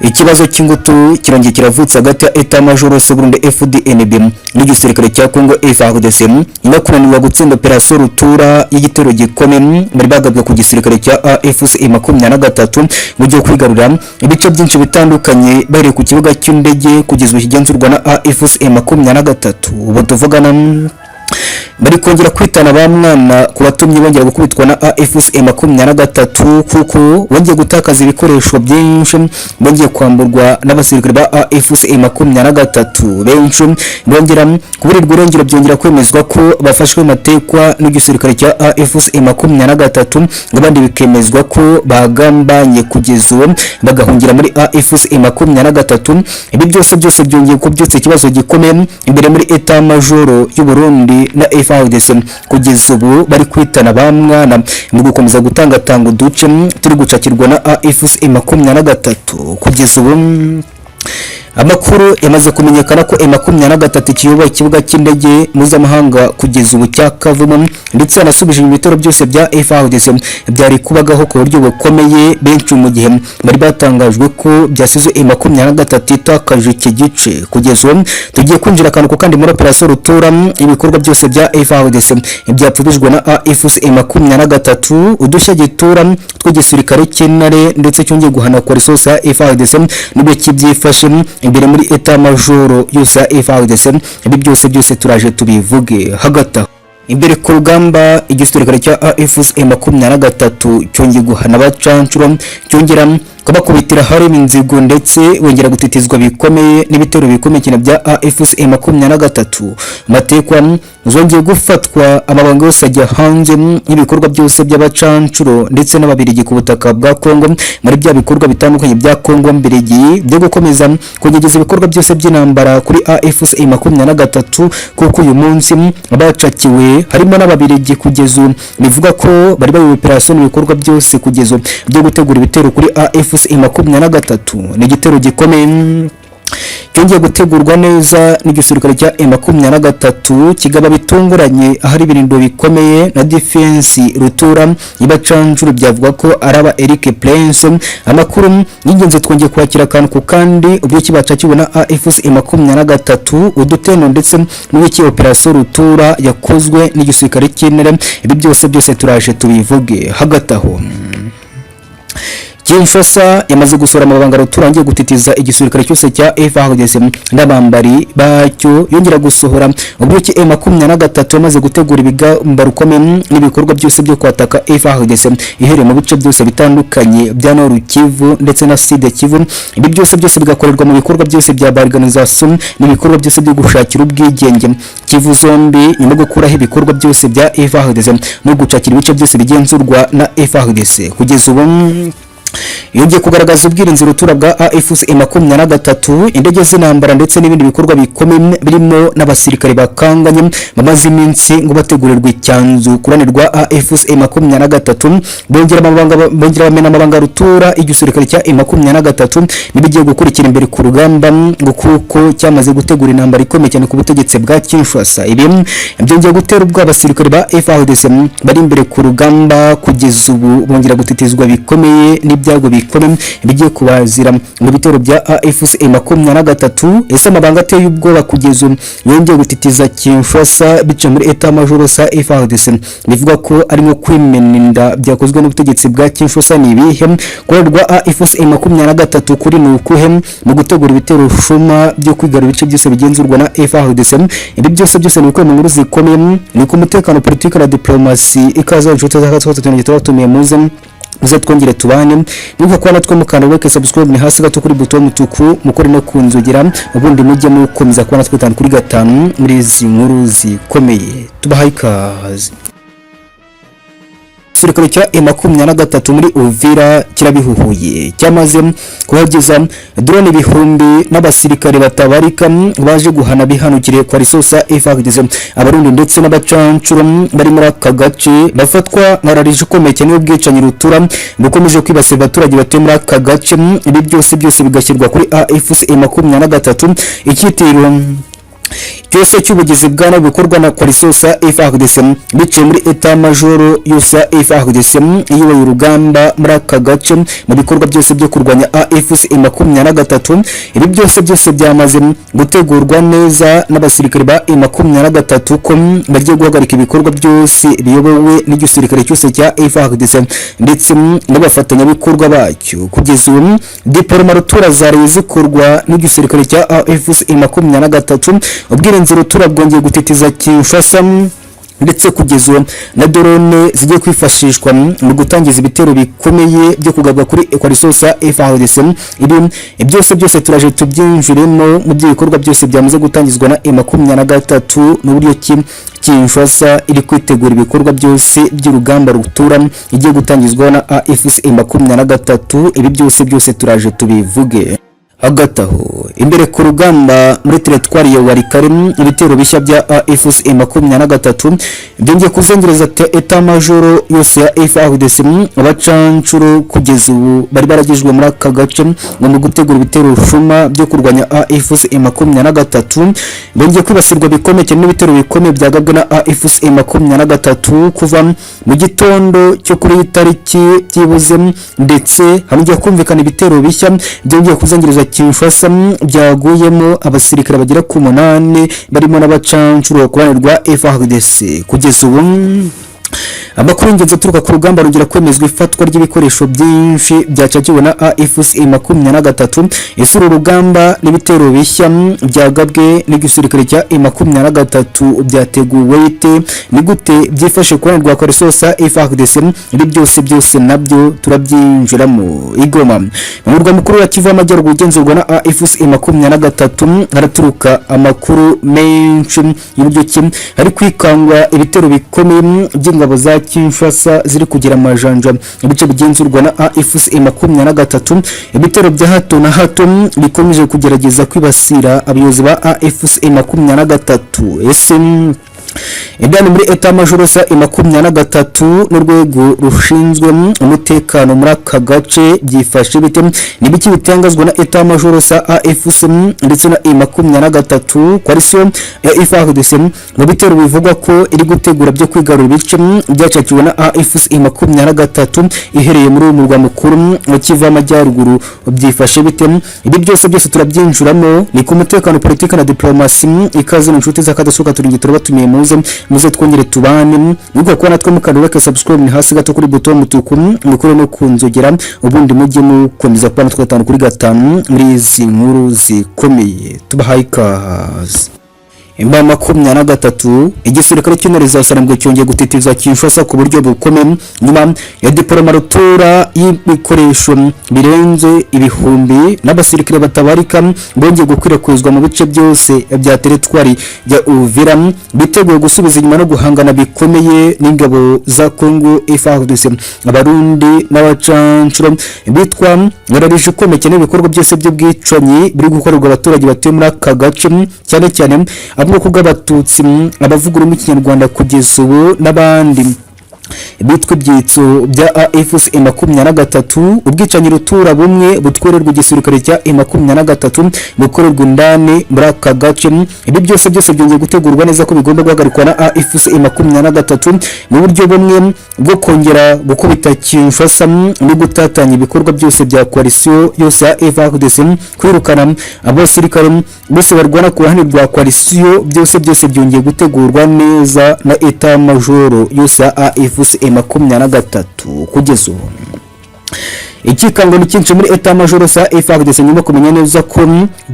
Ikibazo cy'ingutu kirongeye kiravutse hagati ya État-Major Burundi FDNB n'igisirikare cya Congo FARDC, nyuma yo kunanirwa gutsinda operasiyo rutura y'igitero gikomeye bari bagabwe ku gisirikare cya AFC 23 mu gihe kwigarurira ibice byinshi bitandukanye, bahereye ku kibuga cy'indege kugeza ubu kigenzurwa na AFC 23. Ubu tuvugana bari kongera kwitana ba mwana ku batumye bongera gukubitwa na AFC 23, kuko bongeye gutakaza ibikoresho byinshi, bongeye kwamburwa n'abasirikare ba AFC 23 benshi, bongera kuburirwa irengero, byongera kwemezwa ko bafashwe matekwa n'igisirikare cya AFC 23, abandi bikemezwa ko bagambanye kugeza ubu bagahungira muri AFC 23. Ibi byose byose byongeye kubyutsa ikibazo gikomeye imbere muri État Major y'u Burundi na FARDC. Kugeza ubu bari kwitana ba mwana mu gukomeza gutangatanga uduce turi gucakirwa na AFC 23. Kugeza ubu amakuru yamaze kumenyekana ko M23 kiyoboye ikibuga cy'indege mpuzamahanga kugeza ubu cya Kavumu, ndetse yanasubije ibitero byose bya FARDC byari kubagaho ku buryo bukomeye. Benshi mu gihe bari batangajwe ko byasize M23 itakaje iki gice. Kugeza ubu tugiye kwinjira akantu ku kandi muri operasiyo rutura, ibikorwa byose bya FARDC byapfubijwe na AFC 23, udushya gitura tw'igisirikare cy'intare ndetse cyongeye guhana risosi ya FARDC n'ibyo kibyifashe imbere muri État Major yose ya FARDC. Ibi byose byose turaje tubivuge. Hagati aho imbere ku rugamba, igisirikare cya AFC 23 cyongeye guhana abacancuro, cyongera kubakubitira harimo inzigo, ndetse bongera gutitizwa bikomeye n'ibitero bikomeye cyane bya AFC 23. Matekwa zongeye gufatwa, amabanga yose ajya hanze y'ibikorwa byose by'abacancuro ndetse n'Ababirigi ku butaka bwa Kongo, muri bya bikorwa bitandukanye bya Kongo Mbirigi byo gukomeza kugerageza ibikorwa byose by'intambara kuri AFC 23, kuko uyu munsi bacakiwe harimo n'Ababirigi. Kugeza ubu bivuga ko bari bari operation, ibikorwa byose kugeza ubu byo gutegura ibitero kuri AFC 23. Ni igitero gikomeye cyongeye gutegurwa neza n'igisirikare cya M23, kigaba bitunguranye ahari ibirindo bikomeye na defense rutura ibacanjuru, byavuga ko araba Eric Prince. Amakuru y'ingenzi twongeye kwakira akantu ku kandi, ubwo kibaca kibona AFC 23, uduteno ndetse n'ubuki operation rutura yakozwe n'igisirikare cy'intare. Ibi byose byose turaje tubivuge. Hagati aho Kinshasa yamaze gusohora amabanga rutura ngiye gutitiza igisirikare cyose cya FARDC n'abambari bacyo, yongera gusohora ubwo ki M23 yamaze gutegura ibigamba rukomeye n'ibikorwa byose byo kwataka FARDC ihereye mu bice byose bitandukanye bya Nord Kivu ndetse na Sud Kivu. Ibi byose byose bigakorerwa mu bikorwa byose bya balkanisation n'ibikorwa byose byo gushakira ubwigenge Kivu zombi, nyuma yo gukuraho ibikorwa byose bya FARDC no gucakira ibice byose bigenzurwa na FARDC. Kugeza ubu yongeye kugaragaza ubwirinzi rutura bwa AFC 23, indege z'intambara ndetse n'ibindi bikorwa bikomeye birimo n'abasirikare bakanganye bamaze iminsi ngo bategurirwa icyanzu kuranirwa AFC 23. Bongera amabanga, bongera bamena amabanga rutura igisirikare cya 23 nibigiye gukurikira imbere ku rugamba, ngo kuko cyamaze gutegura intambara ikomeye cyane ku butegetsi bwa Kinshasa. Ibi byongeye gutera ubwoba abasirikare ba FARDC bari imbere ku rugamba. Kugeza ubu bongera gutitizwa bikomeye n'ibyago bikomeye bigiye kubazira mu bitero bya AFC 23. Ese amabanga ateye ubwoba kugeza ubu yongeye gutitiza Kinshasa bice muri État Major sa FARDC, bivuga ko arimo kwimena inda byakozwe n'ubutegetsi bwa Kinshasa, ni ibihe? Kurerwa AFC 23 kuri ni ukuhe mu gutegura ibitero shuma byo kwigarura ibice byose bigenzurwa na FARDC? Ibi byose byose ni ibikubiye mu nkuru zikomeye, ni ku mutekano, politiki na diplomasi. Ikaze inshuti za tubatumiye, muze muze twongere tubane. Niba kuba natwe mukanda like, subscribe, ni hasi gato kuri buto y'umutuku, mukore no kunzogera, ubundi mujye mukomeza kuba natwe 5 kuri 5 muri izi nkuru zikomeye. Tubahaye ikaze. Igisirikare cya M23 muri Uvira kirabihuhuye, cyamaze kuhageza drone ibihumbi n'abasirikare batabarika baje guhana bihanukiriye kwa risosa FARDC. Abarundi ndetse n'abacancuro bari muri aka gace bafatwa nka rarije ikomeye cyane y'ubwicanyi rutura bukomeje kwibasira abaturage batuye muri aka gace. Ibi byose byose bigashyirwa kuri AFC 23, icyitiro Cyose cy'ubugizi bwa nabi bukorwa na coalition ya FARDC biciye muri état major yose ya FARDC iyoboye urugamba muri aka gace mu bikorwa byose byo kurwanya AFC M23. Ibi byose byose byamaze gutegurwa neza n'abasirikare ba M23 ko bagiye guhagarika ibikorwa byose biyobowe n'igisirikare cyose cya FARDC ndetse n'abafatanyabikorwa bacyo. Kugeza ubu déploiement rutura zaraye zikorwa n'igisirikare cya AFC M23, ubwirinzi rutura bwongeye gutitiza Kinshasa, ndetse kugeza ubu na drone zigiye kwifashishwa mu gutangiza ibitero bikomeye byo kugabwa kuri coalition ya FARDC. Ibi byose byose turaje tubyinjiremo mu by'ibikorwa byose byamaze gutangizwa na M23 n'uburyo ki Kinshasa iri kwitegura ibikorwa byose by'urugamba rutura igiye gutangizwa na AFC M23. Ibi byose byose turaje tubivuge. Hagati aho, imbere ku rugamba muri teritwari ya Walikale, ibitero bishya bya AFC M23 byongeye kuzengereza état major yose ya FARDC. Abacancuro kugeza ubu bari baragejwe muri aka gace ngo mu gutegura ibitero shuma byo kurwanya AFC M23 bongeye kwibasirwa bikomeye cyane n'ibitero bikomeye byagabwe na AFC M23 kuva mu gitondo cyo kuri iyi tariki byibuze, ndetse hanongeye kumvikana ibitero bishya byongeye kuzengereza Kinshasa byaguyemo abasirikare bagera ku 8 barimo n'abacancuro ku ruhande rwa FARDC. Kugeza ubu amakuru y'ingenzi aturuka ku rugamba rugira kwemezwa ifatwa ry'ibikoresho byinshi byacakiwe na AFC M23. Ese uru rugamba n'ibitero bishya byagabwe n'igisirikare cya M23 byateguwe bite? Ni gute byifashe ku ruhande rwa coalition FARDC? Ibi byose byose nabyo turabyinjiramo. Igoma, mu murwa mukuru wa Kivu y'Amajyaruguru ugenzurwa na AFC M23, haraturuka amakuru menshi y'uburyo ki hari kwikangwa ibitero bikomeye by'ingabo za Kinshasa ziri kugira amajanja ibice bigenzurwa na AFC M23. Ibitero bya hato na hato bikomeje kugerageza kwibasira abayobozi ba AFC M23. Ese indani muri état major ya M23 n'urwego rushinzwe umutekano muri aka gace byifashe bite? Ni biki bitangazwa na état major ya AFC ndetse na M23, coalition ya FARDC, mu bitero bivugwa ko iri gutegura byo kwigarura ibice byacakiwe na AFC M23 ihereye muri uyu murwa mukuru wa Kivu y'Amajyaruguru? Byifashe bite? Ibi byose byose turabyinjiramo. Ni ku mutekano, politiki na diplomasi. Ikaze mu nshuti z'akadasuka, turingi turabatumiye, muze muze twongere tubane. Nuko kuba natwe mukanda subscribe ni hasi gato kuri buto y'umutuku, mukore no kunzogera, ubundi mujye mukomeza kubana natwe 5 kuri 5 muri izi nkuru zikomeye. Tubahaye ikaze. M23, igisirikare cy'intare za Sarambwe cyongeye gutitiza Kinshasa ku buryo bukomeye nyuma ya déploiement rutura y'ibikoresho birenze ibihumbi n'abasirikare batabarika bongeye gukwirakwizwa mu bice byose bya teritwari ya Uvira, biteguye gusubiza inyuma no guhangana bikomeye n'ingabo za Congo FARDC, Abarundi n'abacancuro bitwa ngararije ikomeye cyane ibikorwa byose by'ubwicanyi biri gukorerwa abaturage batuye muri aka gace, cyane cyane ubwoko bw'Abatutsi, abavuga ururimi Kinyarwanda kugeza ubu n'abandi bitwa ibyitso bya AFC M23. Ubwicanyi rutura bumwe butwererwa igisirikare cya M23 bukorerwa indani muri aka gace, ibi byose byose byongeye gutegurwa neza ko bigomba guhagarikwa na AFC M23 mu buryo bumwe bwo kongera gukubita Kinshasa no gutatanya ibikorwa byose bya coalition yose ya FARDC, kwirukana abasirikare bose barwana ku ruhande rwa coalition. Byose byose byongeye gutegurwa neza na état major yose ya AFC M23. Kugeza ubu ikikango ni cyinshi muri état major ya FARDC nyuma kumenya neza ko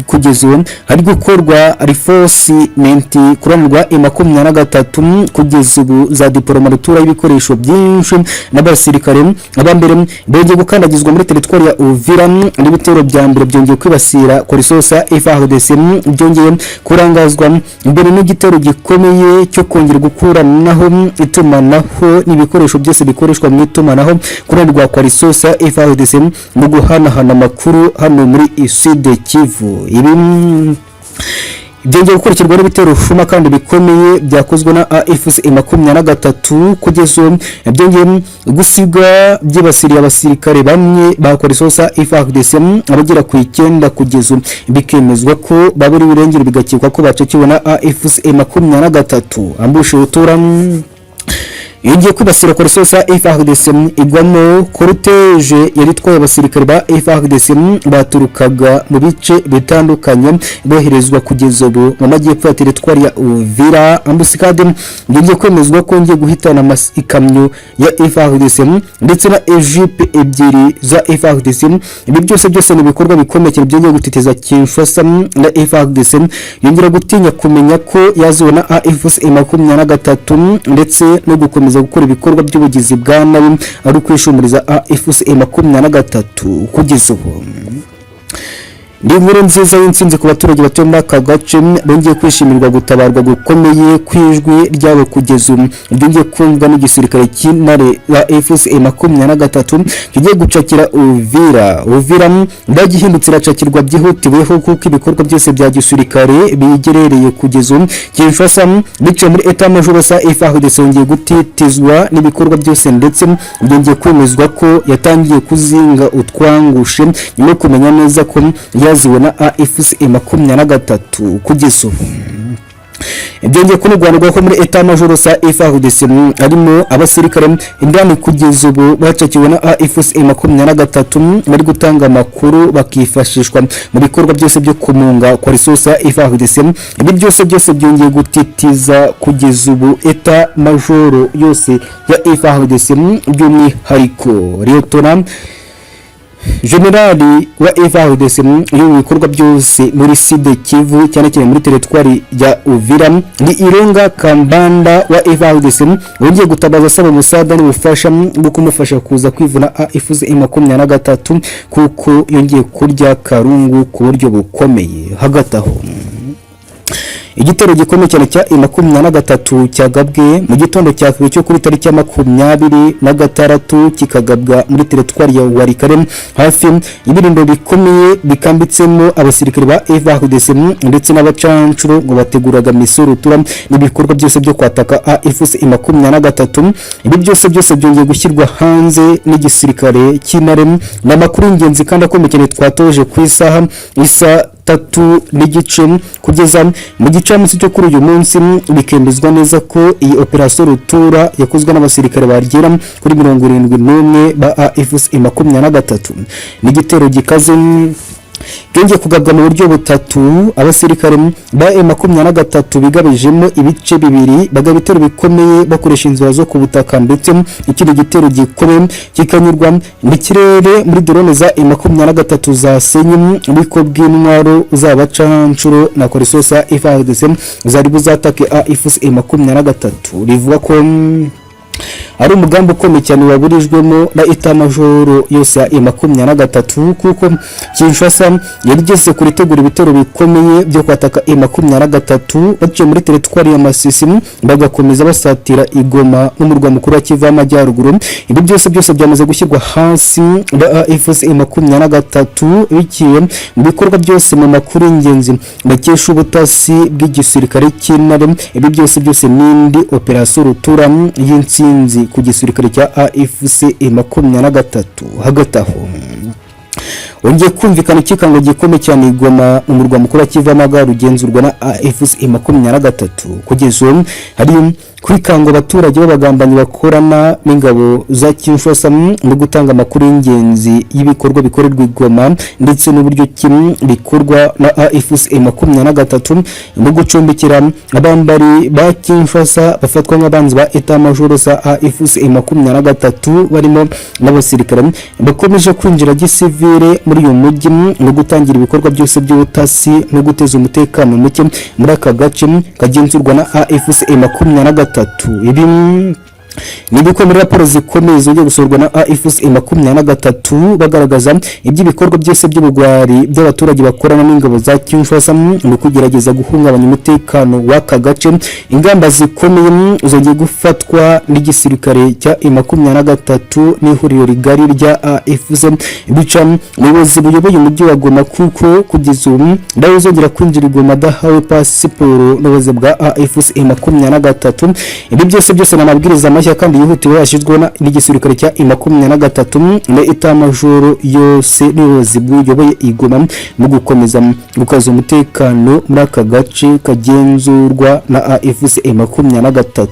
kugeza ubu hari gukorwa reinforcement ku ruhande rwa M23. Kugeza ubu za déploiement rutura y'ibikoresho byinshi n'abasirikare abambere bongeye gukandagizwa muri teritwari ya Uvira, n'ibitero bya mbere byongeye kwibasira coalition ya FARDC byongeye kurangazwa imbere n'igitero gikomeye cyo kongera gukuranaho itumanaho n'ibikoresho byose bikoreshwa mu itumanaho ku ruhande rwa coalition ya FARDC mu guhanahana amakuru hano muri Sud Kivu. Ibi Byongeye gukurikirwa n'ibitero shuma kandi bikomeye byakozwe na AFC 23. Kugeza ubu byongeye gusiga byibasiriye abasirikare bamwe ba coalition FARDC abagera ku 9. Kugeza ubu bikemezwa ko baburiwe irengero, bigakekwa ko bacakiwe na AFC 23. Ambushi rutura yongeye kwibasira coalition FARDC, igwamo cortège yari itwaye abasirikare ba FARDC baturukaga mu bice bitandukanye boherezwa kugeza ubu mu majyepfo ya teritwari ya Uvira. Embuscade yongeye kwemezwa ko yongeye guhitana ikamyo ya FARDC ndetse na jeep ebyiri za FARDC. Ibi byose byose ni ibikorwa bikomeye cyane byongeye gutitiza Kinshasa na FARDC, yongera gutinya kumenya ko yazibona AFC 23 ndetse no gukomeza gukora ibikorwa by'ubugizi bwa nabi ari ukwishumuriza AFC 23. Kugeza ubu ni inkuru nziza y'intsinzi ku baturage batuye muri aka gace, bongeye kwishimirwa gutabarwa gukomeye kw'ijwi ryabo. Kugeza ubu ryongeye kumvwa n'igisirikare cy'intare ya AFC 23 kigiye gucakira Uvira. Uvira ndagihindutse iracakirwa byihutiweho, kuko ibikorwa byose bya gisirikare bigerereye kugeza ubu Kinshasa biciye muri état major sa FARDC yongeye gutitizwa n'ibikorwa byose, ndetse byongeye kwemezwa ko yatangiye kuzinga utwangushe nyuma yo kumenya neza ko yaziwe na AFC 23. Kugeza ubu byongeye kunurwanirwa ko muri état major sa FARDC harimo abasirikare indani kugeza ubu bacakiwe na AFC 23, bari gutanga amakuru bakifashishwa mu bikorwa byose byo kumunga coalition sa FARDC. Ibi byose byose byongeye gutitiza kugeza ubu état major yose ya FARDC, by'umwihariko Lieutenant Generali wa FARDC uri mu bikorwa byose muri Sud Kivu, cyane cyane muri teritwari ya Uvira, ni Irenga Kambanda wa FARDC, wongeye gutabaza asaba umusada n'ubufasha bwo kumufasha kuza kwivuna AFC 23, kuko yongeye kurya karungu ku buryo bukomeye. Hagati aho, igitero gikomeye cyane cya 23 cyagabwe mu gitondo cya kare cyo kuri tariki ya 26, kikagabwa muri teritwari ya Walikale, hafi y'ibirindo bikomeye bikambitsemo abasirikare ba FARDC ndetse n'abacancuro ngo bateguraga misiyo rutura n'ibikorwa byose byo kwataka AFC 23. Ibi byose byose byongeye gushyirwa hanze n'igisirikare cy'intare. Ni amakuru y'ingenzi kandi akomeye cyane twatoje ku isaha isa 3:30 kugeza mu gicamunsi cyo kuri uyu munsi, bikemezwa neza ko iyi operasiyo rutura yakozwe n'abasirikare bagera kuri 71 ba AFC 23. Ni igitero gikaze byongeye kugabwa mu buryo butatu. Abasirikare ba M23 bigabijemo ibice bibiri, bagaba ibitero bikomeye bakoresha inzira zo ku butaka, ndetse ikindi gitero gikomeye kikanyurwa mu kirere muri drone za M23 zasenye ububiko bw'intwaro z'abacanshuro na coalition sa FARDC zari buzatake AFC 23. Rivuga ko ari umugambi ukomeye cyane waburijwemo na état major yose ya 23, kuko Kinshasa yari igeze kuritegura ibitero bikomeye byo kwataka 23 baciye muri teritwari ya Masisi, bagakomeza basatira Igoma n'umurwa mukuru wa Kivu y'Amajyaruguru. Ibi byose byose byamaze gushyirwa hasi na AFC 23 biciye mu bikorwa byose, mu makuru y'ingenzi bakesha ubutasi bw'igisirikare cy'intare. Ibi byose byose n'indi operasiyo rutura y'intsinzi ku gisirikare cya AFC 23. Hagati aho, wongeye kumvikana ikikango gikomeye cyane i Goma, mu murwa mukuru wa Kivu y'Amajyaruguru ugenzurwa na AFC 23. Kugeza ubu hari kwikanga abaturage b'abagambanyi bakorana n'ingabo za Kinshasa mu gutanga amakuru y'ingenzi y'ibikorwa bikorerwa i Goma, ndetse n'uburyo kimwe bikorwa na AFC 23 mu gucumbikira abambari ba Kinshasa bafatwa nk'abanzi ba état major za AFC 23, barimo n'abasirikare bakomeje kwinjira gisivile muri uyu mujyi no gutangira ibikorwa byose by'ubutasi no guteza umutekano muke muri aka gace kagenzurwa na AFC 23. Ibi Nibiko muri raporo zikomeye zongeye gusohorwa na AFC 23, bagaragaza iby'ibikorwa byose by'ubugwari by'abaturage bakorana n'ingabo za Kinshasa mu kugerageza guhungabanya umutekano w'aka gace. Ingamba zikomeye zongeye gufatwa n'igisirikare cya 23 n'ihuriro rigari rya AFC, bica umuyobozi buyoboye umujyi wa Goma, kuko kugeza ubu nawe uzongera kwinjira i Goma adahawe pasiporo n'ubuyobozi bwa AFC 23. Ibi byose byose ni amabwiriza mashya kandi yihutiwe yashyizweho n'igisirikare cya 23 na état-major yose n'ubuyobozi buyoboye i Goma mu gukomeza gukaza umutekano muri aka gace kagenzurwa na AFC 23.